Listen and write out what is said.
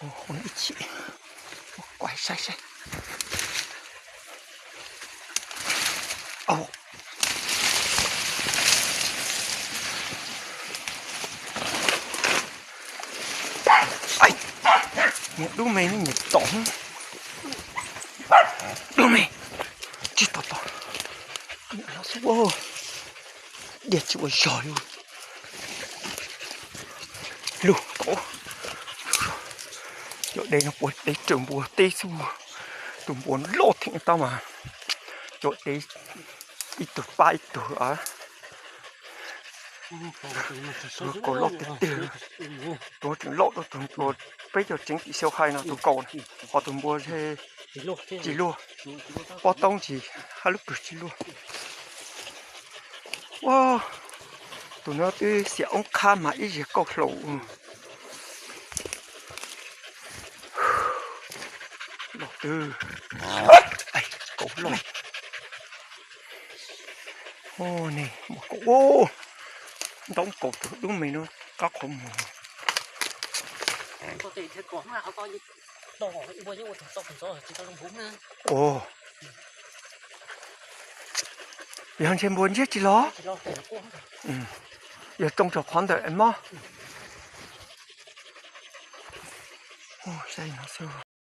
Ib chim, kuav saib saib. Dub me ne, nyiam tom. Dub me, tsis tom tom. Diaj tsis ua zog li. Lug tau. Cov dev no puas dev raws npua teb xwb. Tus npua loj theem tau mas cov dev ib tug pab ib tug. Tus kaus loj tiag tiag. Tus tseem loj dua tus npua peb cov tseev tim xyaw hais no tus kaus, ho tus npua tsis luag. Pob taub ntsis hab lub kws tsis luag. Ua, tus no twb xiam oob qhab mas ib zig kauj hlaus. Loj twg, kaus loj. Ne, kaus, ntoo kaus tus dub me no qab qhov muag. Yog ntshe npua ntsiab tsis los, yog tsoo rau qhov ntawm es mob. Saib no xwb.